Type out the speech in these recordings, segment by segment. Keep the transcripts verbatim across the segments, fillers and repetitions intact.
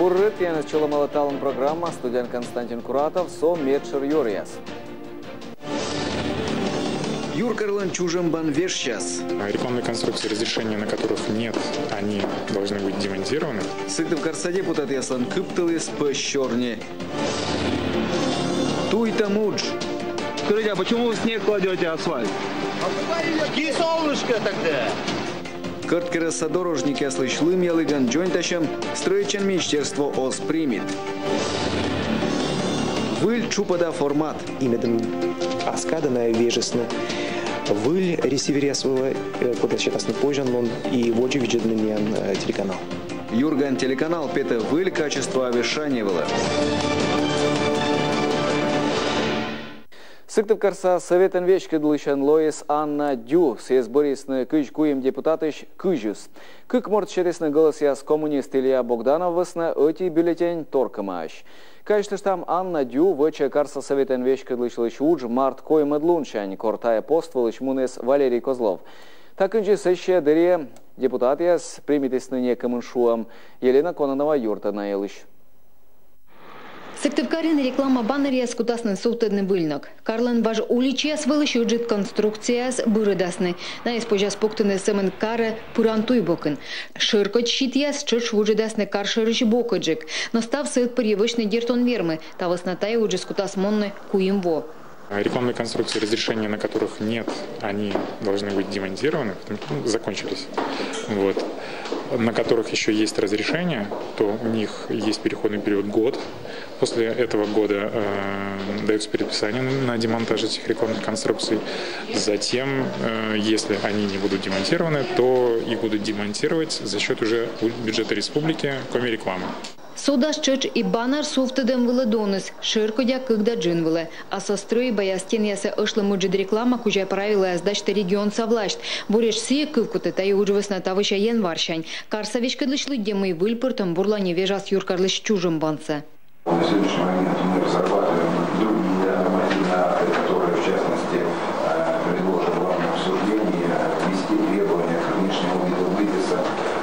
Бур рыт, тіянӧс чолӧмала «Талун» программа, студияын Константин Куратов. Со медшӧр юӧръяс. Юркарлӧн чужӧмбан вежсяс. Рекламные конструкции, разрешения на которых нет, они должны быть демонтированы. Сыктывкарса депутатъяслӧн кыптылыс пӧсь сёрни. Туйтӧм удж. Скажите, а почему вы в снег кладете асфальт? Жги солнышко тогда! Кӧрткерӧсса дорожникъяслысь лымъялігӧн дзоньтасьӧм стрӧитчан министерство оз примит. Выль тшупӧда формат. И медым ас кадӧ найӧ вежисны выль ресиверъяс вылӧ, э, кодъяс сетасны позянлун и водзӧ видзӧдны миян, э, телеканал. «Юрган» телеканал петӧ выль качество вещания вылӧ. Сыктывкарса Сӧветӧн веськӧдлысьӧн лоис Анна Дю. Сійӧс бӧрйисны кызь куим депутатысь кызьыс. Кык морт сетісны гӧлӧсъяс коммунист Илья Богданов вӧсна, ӧти бюллетень — торкӧмаӧсь. Казьтыштам, Анна Дю вӧчӧ Карса Сӧветӧн веськӧдлысьлысь удж март коймӧд лунсянь, кор тайӧ пост вылысь муніс Валерий Козлов. Та кындзи сессия дырйи депутатъяс примитісны некымын шуӧм. Елена Кононова юӧртӧ на йылысь. Сыктывкарын реклама баннеръяс кутасны сувтӧдны выль ног. Карлӧн важ уличаяс вылысь ыджыд конструкцияяс бырӧдасны. Найӧс позяс пуктыны сӧмын карӧ пыран туй бокын. Шӧркодь щитъяс тшӧтш вуджӧдасны кар шӧрысь бокӧджык. Но став сӧвет пырйӧ вӧчны, дерт, он вермы. Та вӧсна тайӧ уджыс кутас мунны куим во. Рекламные конструкции, разрешения на которых нет, они должны быть демонтированы, потому что, ну, закончились. Вот. На которых ещё есть разрешение, то у них есть переходный период год. После этого года, э, даются предписания на, на демонтаж этих рекламных конструкций. Затем, э, если они не будут демонтированы, то их будут демонтировать за счёт уже бюджета республики, коми рекламы. Содас тшӧтш и баннер сувтӧдӧм вылӧ доныс, шӧркодя кык да джын вылӧ. А со стрӧйбаяс стенъясӧ ӧшлӧм ыджыд реклама кузя правилӧяс дасьтӧ регионса власьт. Буретш сійӧ кывкутӧ тайӧ удж вӧсна тавося январсянь. Карса веськӧдлысь лыддьӧ, мый выль пӧртӧм бурлань вежас юркарлысь чужӧмбансӧ. На сегодняшний момент мы разрабатываем другие нормативные акты, которые, в частности, э, предложим вам на обсуждение, э, ввести требования к внешнему виду вывеса,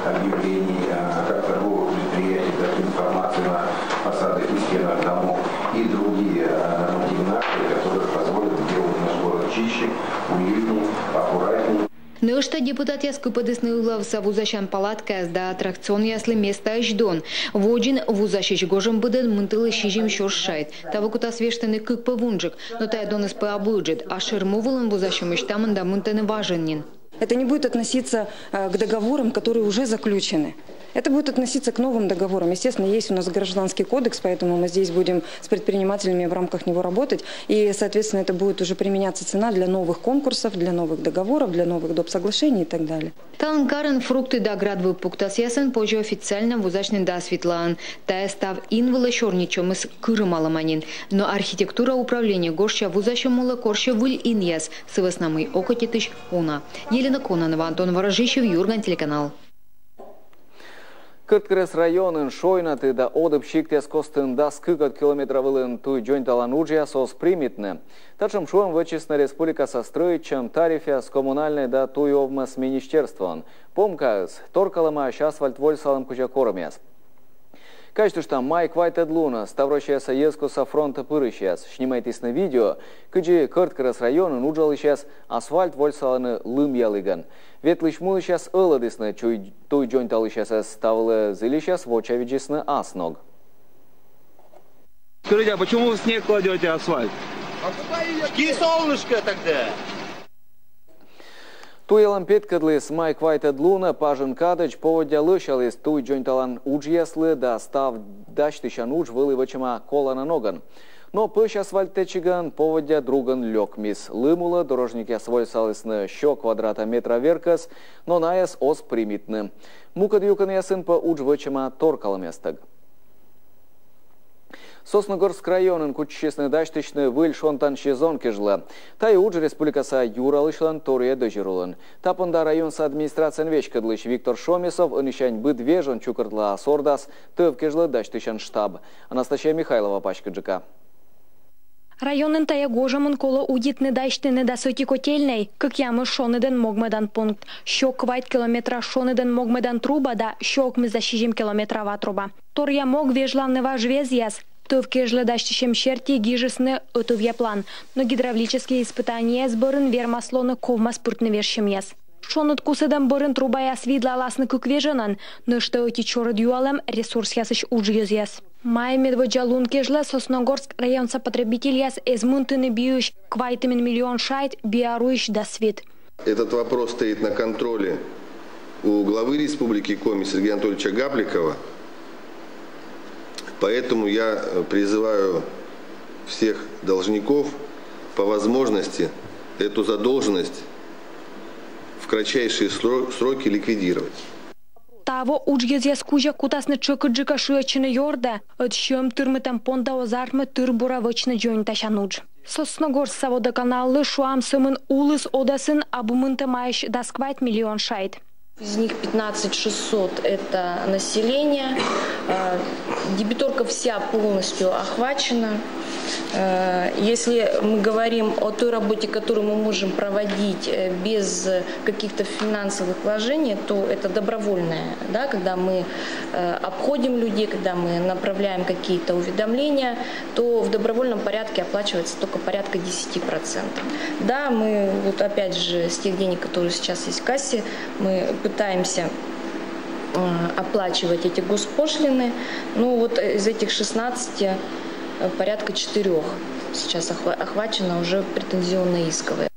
объявлений, э, как торговых предприятий, так и информации на фасадах и стенах домов и другие, э, нормативные акты, которые позволят сделать наш город чище, уютнее, аккуратнее. Нӧшта депутатъяс кыпӧдісны ылавса вузасян палаткаяс да аттракционъяслы местаысь дон. Водзын вузасьысь гожӧмбыдӧн мынтылі сизим сюрс шайт. Таво кутас вештыны кык пӧв унджык. Но тайӧ доныс пӧ абу ыджыд, а шӧр му вылын вузасьӧмысь та мында мынтӧны важӧн нин. Это не будет относиться, э, к договорам, которые уже заключены. Это будет относиться к новым договорам. Естественно, есть у нас гражданский кодекс, поэтому мы здесь будем с предпринимателями в рамках него работать. И, соответственно, это будет уже применяться цена для новых конкурсов, для новых договоров, для новых доп. Соглашений и так далее. Талун карын фрукты да градвыв пуктасъясӧн позьӧ официальнӧ вузасьны дас вит лаын. Тайӧ став ин вылӧ сёрнитчӧмыс кырымалӧма нин. Но архитектура управление гожся вузасьӧм мулӧ корсьӧ выль инъяс, сы вӧсна мый окотитысь уна. Елена Кононова, Антон Ворожищев, «Юрган» телеканал. Кӧрткерӧс районын Шойнаты да Одыб сиктъяс костын дас кыкӧд километра вылын туй дзоньталан уджъяс оз примитны. Татшӧм шуӧм вӧчисны республикаса стрӧитчӧм, тарифъяс, коммунальнӧй да туй овмӧс министерствоын. Помкаыс — торкалӧмаӧсь асфальт вольсалӧм кузя корӧмъяс. Казьтыштам, май квайтӧд лунӧ ставроссияса йӧзкостса фронтӧ пырысьяс снимайтісны видео, кыдзи Кӧрткерӧс районын уджалысьяс асфальт вольсалӧны лымъялігӧн. Ветлысь-мунысьяс ӧлӧдісны туй дзоньталысьясӧс, та вылӧ зільысьяс вочавидзисны ас ног. Скажите, а почему вы в снег кладете асфальт? Жги солнышко тогда! Туялӧм петкӧдліс май квайтӧд лунӧ. Пажын кадӧдз поводдя лӧсяліс туй дзоньталан уджъяслы да став дасьтысян удж вӧлі вӧчӧма колана ногӧн. Но пӧсь асфальт тэчигӧн поводдя другӧн лёкмис. Лым улӧ дорожникъяс вольсалісны сё квадрата метра веркӧс, но найӧс оз примитны. Мукӧд юкӧнъясын пӧ удж вӧчӧма торкалӧмъястӧг. Сосногорск районын кутчысисны дасьтысьны выль шонтан сезон кежлӧ. Тайӧ удж республикаса юралысьлӧн торъя дӧзьӧр улын. Та понда районса администрацияӧн веськӧдлысь Виктор Шомисов ӧнісянь быд вежон чукӧртлӧ ас ордас тӧв кежлӧ дасьтысян штаб. Анастасия Михайлова паськыдджыка. Районын тайӧ гожӧмын колӧ удитны дасьтыны дас ӧти котельнӧй, кӧкъямыс шоныдӧн могмӧдан пункт, сё квайт километра шоныдӧн могмӧдан труба да сё ӧкмысдас сизим километра ава труба. Торъя мог вежлавны важ везъяс. Тӧв кежлӧ дасьтысьӧм серти гижисны ӧтувъя план, но гидравлическӧй испытаниеяс бӧрын вермас лоны ковмас пыртны вежсьӧмъяс. Шоныд кусӧдӧм бӧрын трубаяс видлаласны кык вежонӧн, нӧшта ӧти чорыд юалӧм — ресурсъясысь уджйӧзъяс. Май медводдза лун кежлӧ Сосногорск районса потребительяс эз мынтыны биысь квайтымын миллион шайт, биаруысь дас вит. Этот вопрос стоит на контроле у главы Республики Коми Сергея Анатольевича Гапликова. Поэтому я, э, призываю всех должников по возможности эту задолженность в кратчайшие сро-, сроки ликвидировать. Таво уджйӧзъяс кузя кутасны тшӧкыдджыка шыӧдчыны ёрдӧ, ӧд сьӧм тырмытӧм понда оз артмы тыр-бура вӧчны дзоньтасян удж. Сосногорскса водоканаллы, шуам, сӧмын улыс Одесын абу мынтӧмаӧсь дас квайт миллион шайт. Из них пятнадцать шестьсот — это население. Э, дебиторка вся полностью охвачена. Э, если мы говорим о той работе, которую мы можем проводить, э, без каких-то финансовых вложений, то это добровольное, да, когда мы, э, обходим людей, когда мы направляем какие-то уведомления, то в добровольном порядке оплачивается только порядка десяти процентов. Да, мы вот опять же с тех денег, которые сейчас есть в кассе, мы пытаемся, э, оплачивать эти госпошлины. Ну вот, э, из этих шестнадцати, э, порядка четырёх сейчас охва-, охвачено уже претензионно-исковые.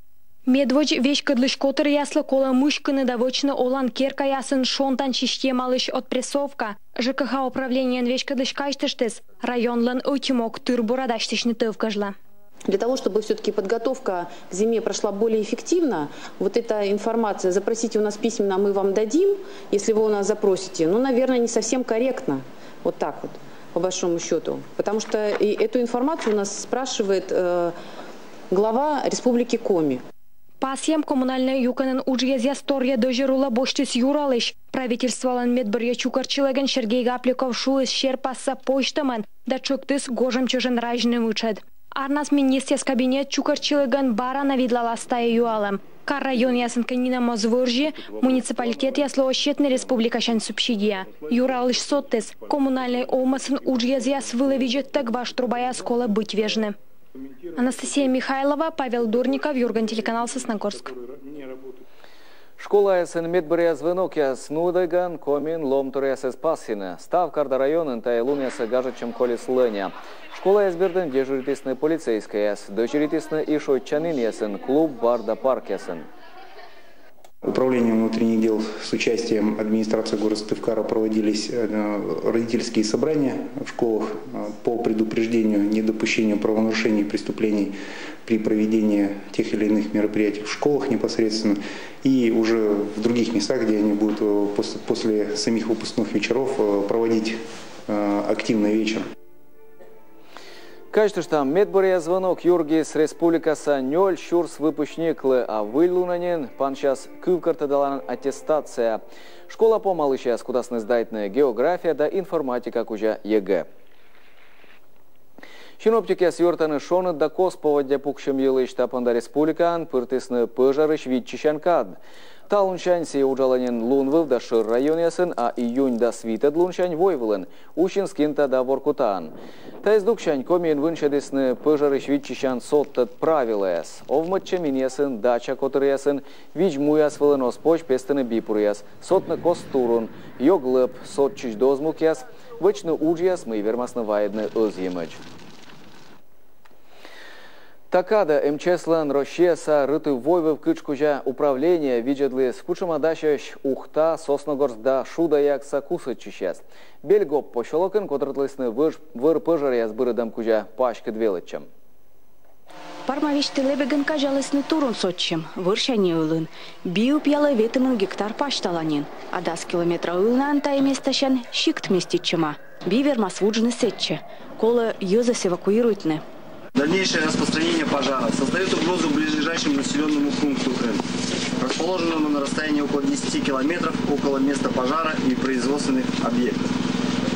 Медводз веськӧдлысь котыръяслы колӧ мыськыны да вӧчны олан керкаясын шонтан системалысь отпрессовка. ЖКХ управлениеӧн веськӧдлысь казьтыштіс, районлӧн ӧти мог тыр-бура дасьтысьны тӧв кежлӧ. Для того, чтобы всё-таки подготовка к зиме прошла более эффективно, вот эта информация: «Запросите у нас письменно, а мы вам дадим», если вы у нас запросите, ну, наверное, не совсем корректно. Вот так вот, по большому счёту. Потому что и эту информацию у нас спрашивает, э, глава Республики Коми. Пасйӧм, коммунальнӧй юкӧнын уджйӧзъяс торъя дӧзьӧр улӧ босьтіс Юралысь. Правительстволӧн медбӧрйӧ чукӧртчылігӧн Сергей Гапликов шуис серпассӧ позьтӧмӧн да тшӧктіс гожӧм чӧжӧн разьны мытшӧд. Арнас министръяс кабинет чукӧртчылігӧн бара на видлалас тайӧ юалӧм. Кар-районъясын кӧ нинӧм оз вӧрзьы, муниципалитетъяслы оз сетны республикасянь субсидия. Юралысь содтіс, коммунальнӧй овмӧсын уджйӧзъяс вылӧ видзӧдтӧг важ трубаяс колӧ быть вежны. Анастасия Михайлова, Павел Дурников, «Юрган» телеканал, Сосногорск. Школаясын медбӧръя звӧнокъяс нуӧдігӧн Комиын лоӧмторъясӧс пасйӧны. Став Карда районын тайӧ лунъясӧ гажӧдчӧм колис лӧня. Школаяс бердын дежуритісны полицейскӧйяс, дӧзьӧритісны и шойччанінъясын, клуб, бар да паркъясын. Управлением внутренних дел с участием администрации города Сыктывкара проводились, э, родительские собрания в школах, э, по предупреждению, недопущению правонарушений и преступлений при проведении тех или иных мероприятий в школах непосредственно. И уже в других местах, где они будут, э, пос-, после самих выпускных вечеров, э, проводить, э, активный вечер. Казьтыштам, медбӧръя звӧнок юргис республикаса нёль сюрс выпускниклы, а выльлунӧ нин пансяс кывкӧртӧдалан аттестация. Школа помалысьяс кутасны сдайтны география да информатика кузя ЕГЭ. Синоптикъяс юӧртӧны шоныд да кос поводдя пуксьӧм йылысь. Та понда республикаын пыртісны пӧжарысь виччысян кад. Талунсянь сійӧ уджалӧ нин лунвыв да шӧр районъясын, а июнь дас витӧд лунсянь — войвылын, Усинск, Инта да Воркутаын. Та здуксянь Комиын вынсьӧдісны пӧжарысь виччысян содтӧд правилӧяс. Овмӧдчӧм инъясын, дача котыръясын, видз-муяс вылын оз позь пестыны бипуръяс, сотны кос турун, ёг лӧп, сотчысь дозмукъяс, вӧчны уджъяс, мый вермасны вайӧдны ӧзйӧмӧдз. Та кадӧ МЧС-лӧн Россияса рытыв-войвыв кытш кузя управление видзӧдліс, кутшӧма дасьӧсь Ухта, Сосногорск да Шуда-Якса кусӧдчысьяс. Бельгоп посёлокын котыртлісны вӧр-, вӧр пӧжаръяс бырӧдӧм кузя паськыд велӧдчӧм. Парма весьтті лэбегӧн казялісны турун сотчӧм, вӧрсянь ылын. Би ыпъялӧ ветымын гектар пасьтала нин, а дас километра ылнаын тайӧ местасянь сикт меститчӧма. Би вермас вуджны сэтчӧ. Колӧ йӧзӧс эвакуируйтны. Дальнейшее распространение пожара создаёт угрозу близлежащему населённому пункту Н, расположенному на расстоянии около десяти километров около места пожара и производственных объектов.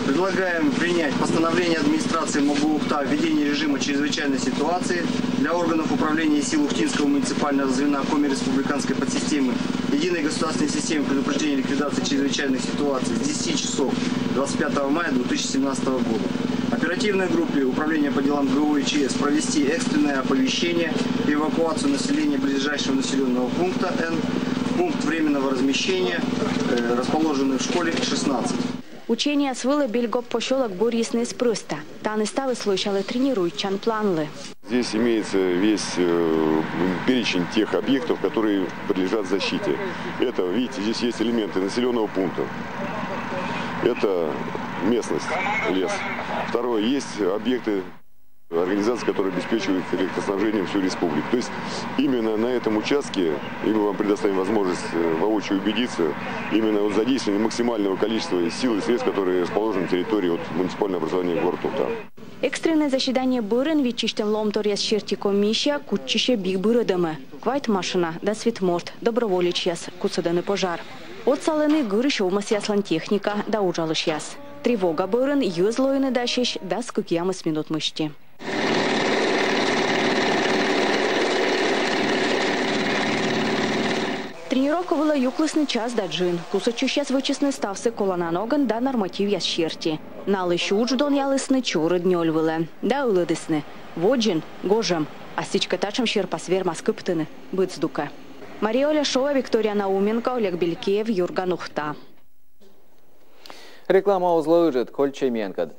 Предлагаем принять постановление администрации МОГУ Ухта о введении режима чрезвычайной ситуации для органов управления сил Ухтинского муниципального звена Коми республиканской подсистемы единой государственной системы предупреждения и ликвидации чрезвычайных ситуаций с десяти часов двадцать пятого мая две тысячи семнадцатого года. Оперативной группе Управления по делам ГУ и ЧС провести экстренное оповещение и эвакуацию населения ближайшего населенного пункта Н, пункт временного размещения, э, расположенный в школе шестнадцать. Учениеяс вылӧ Бельгоп посёлок бӧрйисны эз прӧста. Тані ставыс лоӧ сялӧ тренируйтчан планлы. Здесь имеется весь, э, перечень тех объектов, которые подлежат защите. Это, видите, здесь есть элементы населенного пункта. Это местность, лес. Второе, есть объекты организаций, которые обеспечивают электроснабжением всю республику. То есть именно на этом участке, и мы вам предоставим возможность, э, воочию убедиться, именно вот задействование максимального количества сил и средств, которые расположены на территории вот муниципального образования город Ухта. Экстреннӧй заседание бӧрын виччысьтӧм лоӧмторъяс серти комиссия кутчысьӧ би бырӧдӧмӧ. Квайт машина, дас вит морт, доброволечьяс, кусӧдӧны пожар. Отсалӧны гырысь овмӧсъяслӧн техника да уджалысьяс. Тревога бӧрын йӧз лоины дасьӧсь дас кӧкъямыс минут мысти. Тренировка вылӧ юклісны час да джын. Кусӧдчысьяс вӧчисны ставсӧ колана ногӧн да нормативъяс серти. Налысь удж донъялісны чорыд нёль вылӧ да ылӧдісны: водзын гожӧм, а сідзкӧ, татшӧм серпас вермас кыптыны быд здукӧ. Мария Оляшова, Виктория Науменко, Олег Белькеев, «Юрган», Ухта. Реклама оз ло ыджыд, кольччӧй миянкӧд.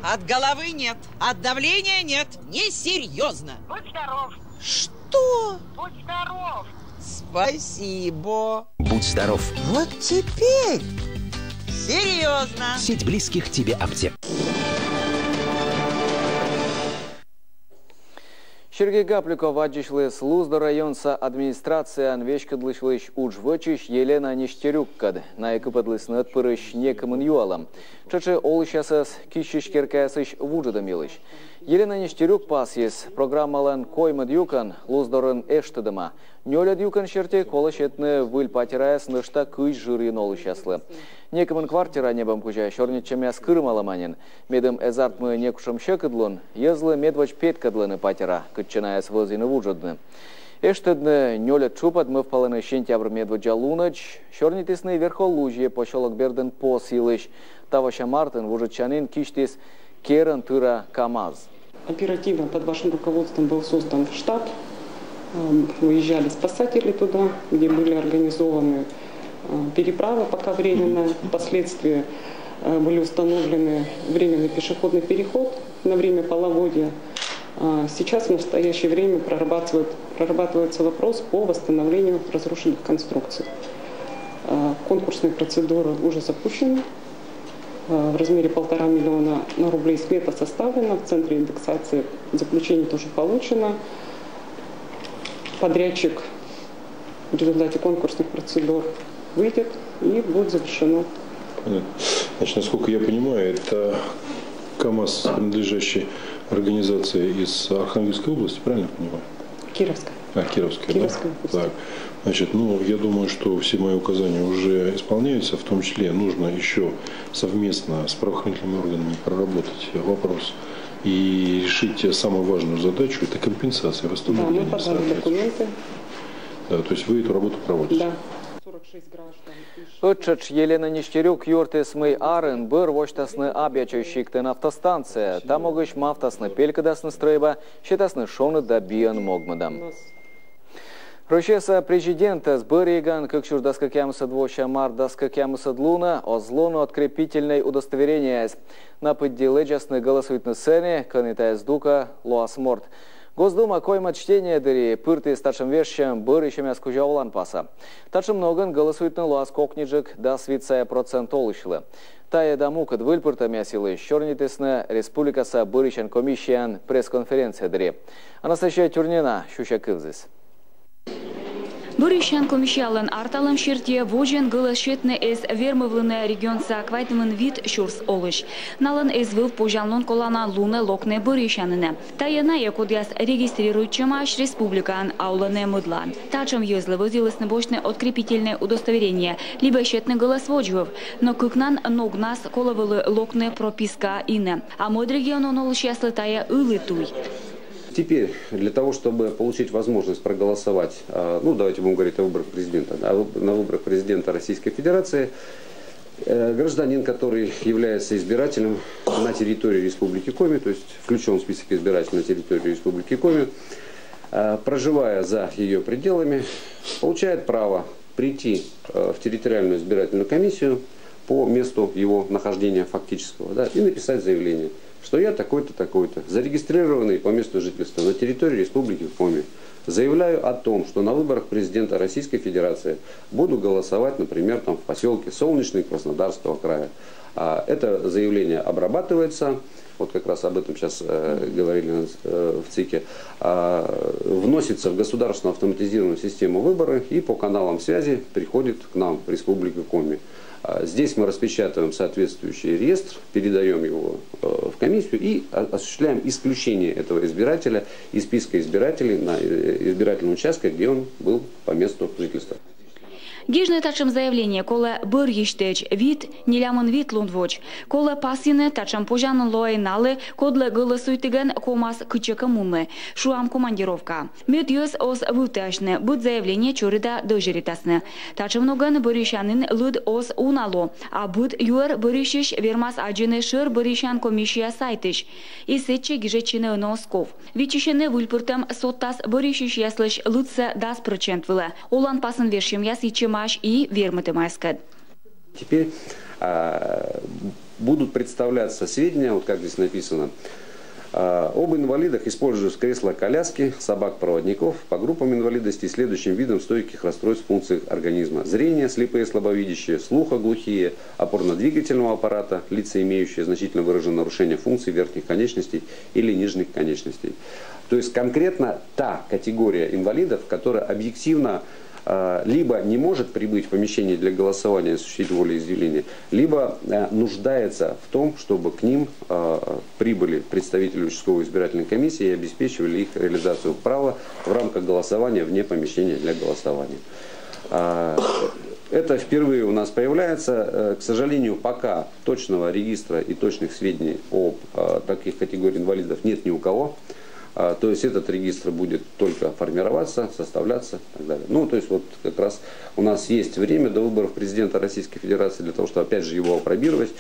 От головы нет, от давления нет. Несерьёзно. Будь здоров. Что? Будь здоров. Спасибо. Будь здоров. Вот теперь серьёзно. Сеть близких тебе аптек. Сергей Гапликов аддзысьліс Луздор районса администрацияын веськӧдлысьлысь удж вӧчысь Елена Нестерюккӧд. Найӧ кыпӧдлісны ӧтпырысь некымын юалӧм. Тшӧтш и олысьясӧс киссьысь керкаясысь вуджӧдӧм йылысь. Елена Нестерюк пасйис: программалӧн коймӧд юкӧн Луздорын эштӧдӧма. Нёльӧд юкӧн серти колӧ сетны выль патераяс нӧшта кызь жырйын олысьяслы. Некымын квартира ньӧбӧм кузя сёрнитчӧмъяс кырымалӧма нин. Медым эз артмы некутшӧм сьӧкыдлун, йӧзлы медводз петкӧдлӧны патера, кытчӧ найӧс вӧзйыны вуджӧдны. Эштӧдны нёльӧд тшупӧд мӧвпалӧны сентябрь медводдза лунӧдз. Сёрнитісны верхолузье посёлок бердын пос йылысь. Тавося мартын вуджӧдчанін кисьтіс керӧн тыра КамАЗ. Оперативно под вашим руководством был создан штаб. Эм, выезжали спасатели туда, где были организованы, э, переправы пока временно. Впоследствии, э, были установлены временный пешеходный переход на время половодья. А сейчас, в настоящее время, прорабатывает, прорабатывается вопрос по восстановлению разрушенных конструкций. Э, конкурсные процедуры уже запущены. Э, в размере полтора миллиона рублей смета составлена, в центре индексации заключение тоже получено. Подрядчик в результате конкурсных процедур выйдет и будет завершено. Понятно. Значит, насколько я понимаю, это КамАЗ, принадлежащий организации из Архангельской области, правильно я понимаю? Кировская. А, Кировская, да? Кировская область. Так. Значит, ну, я думаю, что все мои указания уже исполняются, в том числе нужно еще совместно с правоохранительными органами проработать вопрос и решить самую важную задачу, это компенсация, восстановление соответствующей. Да, мы подали документы. Да, то есть вы эту работу проводите? Да. Ӧттшӧтш Елена Нестерюк юӧртіс, мый арын бӧр восьтасны Абъячой сиктын автостанция. Та могысь мавтасны пелькӧдасны стрӧйба, сетасны шоныд да биӧн могмӧдӧм. Россияса президентӧс бӧрйигӧн, кык сюрс дас кӧкъямысӧд вося март дас кӧкъямысӧд лунӧ, оз лоны открепительнӧй удостоверениеяс. На пыдди лэдзасны гӧлӧсуйтны сэні, кӧні тайӧ здукӧ лоас морт. Госдума коймӧд чтение дырйи пыртіс татшӧм вежсьӧм бӧрйысьӧмъяс кузя оланпаса. Татшӧм ногӧн гӧлӧсуйтны лоас кокниджык дас вит сайӧ процент олысьлы. Тайӧ да мукӧд выльпыртӧмъяс йылысь сёрнитісны республикаса бӧрйысян комиссияын пресс-конференция дырйи. Анастасия Тюрнина сюся кывзіс. Бӧрйысян комиссиялӧн арталӧм серти, водзын гӧлӧс сетны эз вермывлыны регионса квайтымын вит сюрс олысь. Налӧн эз вӧв позянлун колана лунӧ локны бӧрйысянінӧ. Тайӧ найӧ, кодъяс регистрируйтчӧмаӧсь республикаын, а олӧны мӧдлаын. Татшӧм йӧзлы вӧзйылісны босьтны открепительнӧй удостоверение либӧ сетны гӧлӧс водзвыв. Но кыкнан ногнас колӧ вӧлі локны прописка инӧ. А мӧд регионын олысьяслы тайӧ ылі туй. Теперь, для того, чтобы получить возможность проголосовать, ну, давайте будем говорить о выборах президента, на выборах президента Российской Федерации, гражданин, который является избирателем на территории Республики Коми, то есть включен в список избирателей на территории Республики Коми, проживая за ее пределами, получает право прийти в территориальную избирательную комиссию по месту его нахождения фактического, да, и написать заявление, что я такой-то, такой-то, зарегистрированный по месту жительства на территории Республики Коми, заявляю о том, что на выборах президента Российской Федерации буду голосовать, например, там, в поселке Солнечный Краснодарского края. Это заявление обрабатывается, вот как раз об этом сейчас говорили в ЦИКе, вносится в государственную автоматизированную систему выборы и по каналам связи приходит к нам в Республику Коми. Здесь мы распечатываем соответствующий реестр, передаем его в комиссию и осуществляем исключение этого избирателя из списка избирателей на избирательном участке, где он был по месту жительства. Гижны татшӧм заявление колӧ бӧрйысьтӧдз вит-нелямын вит лун водз. Колӧ пасйыны, татшӧм позянлун лоӧ налы, кодлы гӧлӧсуйтігӧн ковмас кытчӧкӧ мунны, шуам, командировкаӧ. Мӧд йӧз оз вывтіасьны, быд заявление чорыда дӧзьӧритасны. Татшӧм ногӧн бӧрйысянін лыд оз уна ло, а быд юӧр бӧрйысьысь вермас аддзыны шӧр бӧрйысян комиссия сайтысь. И сэтчӧ гижӧдчыны ӧні оз ков. Виччысьӧны, выльпыртӧм содтас бӧрйысьысьяслысь лыдсӧ дас прӧчент вылӧ. Оланпасын вежсьӧмъяс йитчӧмаӧсь и вермытӧмаяскӧд. Теперь будут представляться сведения, вот как здесь написано, об инвалидах, использующих кресла-коляски, собак-проводников, по группам инвалидности и следующим видам стойких расстройств функций организма: зрение, слепые, слабовидящие, слуха, глухие, опорно-двигательного аппарата, лица, имеющие значительно выраженное нарушение функций верхних конечностей или нижних конечностей. То есть конкретно та категория инвалидов, которая объективно либо не может прибыть в помещение для голосования и осуществить волеизъявление, либо нуждается в том, чтобы к ним прибыли представители участковой избирательной комиссии и обеспечивали их реализацию права в рамках голосования вне помещения для голосования. Это впервые у нас появляется. К сожалению, пока точного регистра и точных сведений об таких категориях инвалидов нет ни у кого. То есть этот регистр будет только формироваться, составляться и так далее. Ну, то есть вот как раз у нас есть время до выборов президента Российской Федерации для того, чтобы опять же его опробировать.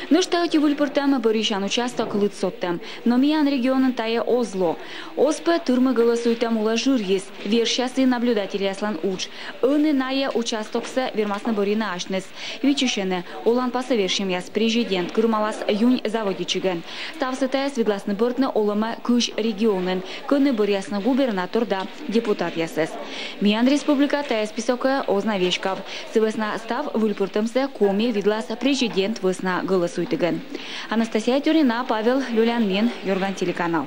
Нӧшта ӧти выльпыртӧм — бӧрйысян участок лыд содтӧм. Но миян регионын тайӧ оз ло. Оз пӧ тырмы гӧлӧсуйтӧм улӧ жырйыс, вежсяс и наблюдательяслӧн удж. Ӧні найӧ участоксӧ вермасны бӧрйыны асьныс. Виччысьӧны, оланпасӧ вежсьӧмъяс президент кырымалас юнь заводитчигӧн. Ставсӧ тайӧс видласны бӧрдны олӧмӧ кызь регионын, кӧні бӧръясны губернатор да депутатъясӧс. Миян республика тайӧ списокӧ оз на веськав. Сы вӧсна став выльпыртӧмсӧ Коми видлас президент вӧсна гӧлӧсуйтігӧн. Анастасия Тюрина, Павел Люлянмин, «Юрган» телеканал.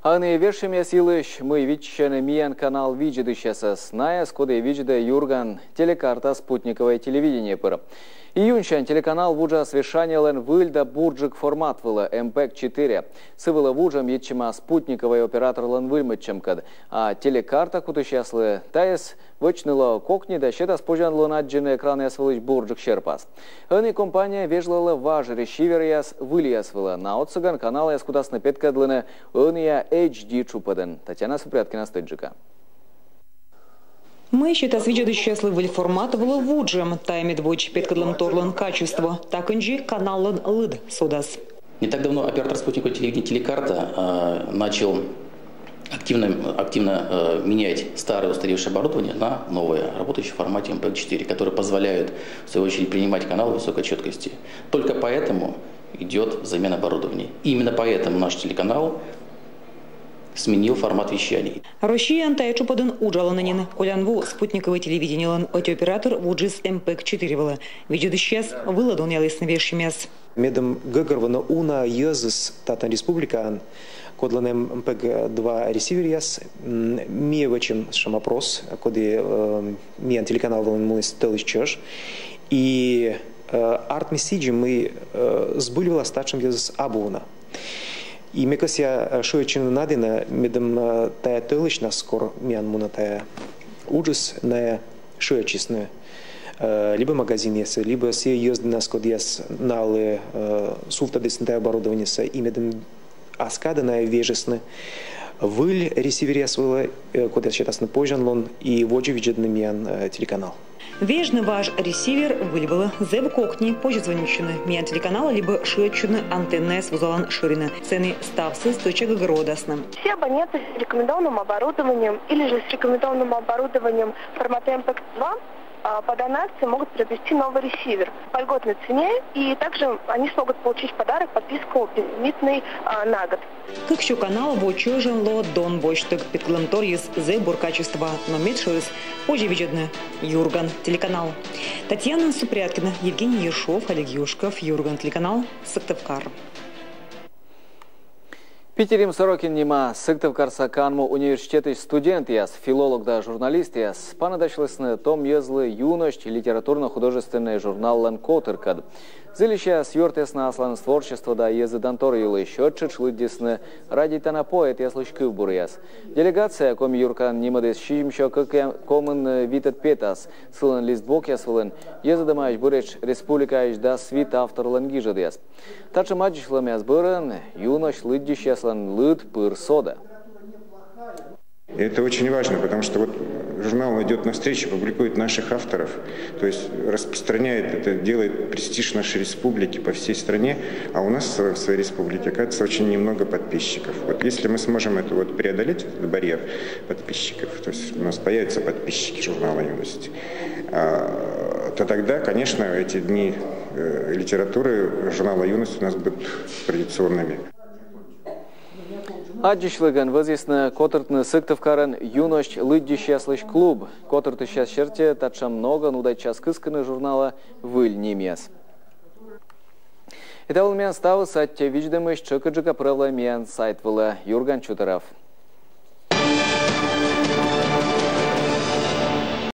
А ӧні вежсьӧмъяс йылысь, мый виччысьӧны миян канал видзӧдысьясӧс. Найӧс, коді видзӧдӧ «Юрган» телекарта спутниковӧй телевидение пыр. Июньсянь телеканал вуджас вещаниелӧн выль да бурджык формат вылӧ, MPEG-четыре. Сы вылӧ вуджӧм йитчӧма спутниковӧй операторлӧн выльмӧдчӧмкӧд. А телекарта кутысьяслы тайӧс вӧчны лоӧ кокни да сетас позянлун аддзыны экранъяс вылысь бурджык серпас. Ӧні компания вежлалӧ важӧрысь иверъяс выльяс вылӧ. На отсӧгӧн каналъяс кутасны петкӧдлыны ӧнія эйч ди тшупӧдын. Татьяна Супряткина стӧчджыка. Мый сетас видзӧдысьяслы выль формат вылӧ вуджӧм? Тайӧ медводз петкӧдлӧмторлӧн качество. Та кындзи каналлӧн лыд содас. Не так давно оператор спутникового телевидения «Телекарта» начал активно, активно менять старое устаревшее оборудование на новое, работающее в формате MPEG-четыре, которое позволяет, в свою очередь, принимать каналы высокой четкости. Только поэтому идет замена оборудования. И именно поэтому наш телеканал сменил формат вещания. Россияын тайӧ тшупӧдын уджалӧны нин. Колян во спутниковӧй телевидениелӧн ӧти оператор вуджис MPEG-четыре вылӧ. Видзӧдысьяс вылӧ донъялісны вежсьӧмъяс. Медым гӧгӧрвоны уна йӧзыс татӧн республикаын, Кодлӧн эм пег два ресиверъяс, м, ми вӧчим сэтшӧм опрос, коді, э, миян телеканал вылын муніс тӧлысь чӧж. И, э, артмис сідзи, мый, э, збыль вылас татшӧм йӧзыс абу на. И ме кӧсъя, э, шыӧдчыны на дінӧ, медым, э, тайӧ тӧлысьнас, кор миян мунӧ тайӧ уджыс, найӧ шыӧдчисны, э, либӧ магазинъясӧ, либӧ сійӧ йӧз дінас, кодъяс налы, э, сувтӧдісны тайӧ оборудованиесӧ, и медым ас кадӧ найӧ вежисны выль ресиверъяс вылӧ, э, кодъяс сетасны позянлун и водзӧ видзӧдны миян, э, телеканал. Вежны важ ресивер выль вылӧ зэв кокни. Позьӧ звӧнитчыны миян телеканалӧ либӧ шыӧдчыны антеннаяс вузалан шӧринӧ. Сэні ставсӧ стӧча гӧгӧрвоасны. Все абоненты с рекомендованным оборудованием или же с рекомендованным оборудованием формата эм пег два, а, по данной акции могут приобрести новый ресивер по льготной цене, и также они смогут получить в подарок подписку безлимитный, а, на год. Кык сё канал во чӧжӧн лоӧ дон босьттӧг. Петкӧдлӧмторйыс зэв бур качество, но медшӧрыс позьӧ видзӧдны Юрган телеканал. Татьяна Супряткина, Евгений Ершов, Олег Юшков, Юрган телеканал, Сыктывкар. Питирим Сорокин нима Сыктывкарса канму университетысь студентъяс, филолог да журналистъяс паныдасьлісны том йӧзлы «Юность» литературно-художественнӧй журналлӧн котыркӧд. Зільысьяс юӧртісны асланыс творчество да йӧзыдантор йылысь, ӧттшӧтш лыддисны радейтана поэтъяслысь кывбуръяс. Делегация Коми юркан нимӧдіс сизимсё кӧкъямын витӧд петас. Сылӧн листбокъяс вылын йӧзӧдӧмаӧсь буретш республикаысь дас вит авторлӧн гижӧдъяс. Татшӧм аддзысьлӧмъяс бӧрын «Юность» лыддьысьяслӧн лыд пыр содӧ. И это очень важно, потому что вот журнал идёт навстречу, публикует наших авторов, то есть распространяет это, делает престиж нашей республики по всей стране, а у нас в своей республике, оказывается, очень немного подписчиков. Вот если мы сможем это вот преодолеть, этот барьер подписчиков, то есть у нас появятся подписчики журнала «Юность», а, то тогда, конечно, эти дни, э, литературы журнала «Юность» у нас будут традиционными. Аддзысьлігӧн вӧзйисны котыртны Сыктывкарын «Юность» лыддьысьяслысь клуб. Котыртысьяс серти, татшӧм ногӧн удайтчас кыскыны журналӧ выль нимъяс. И та вылын миян ставыс. Аттьӧ видзӧдӧмысь. Тшӧкыдджыка пыралӧй миян сайт вылӧ. Юрган чутырав.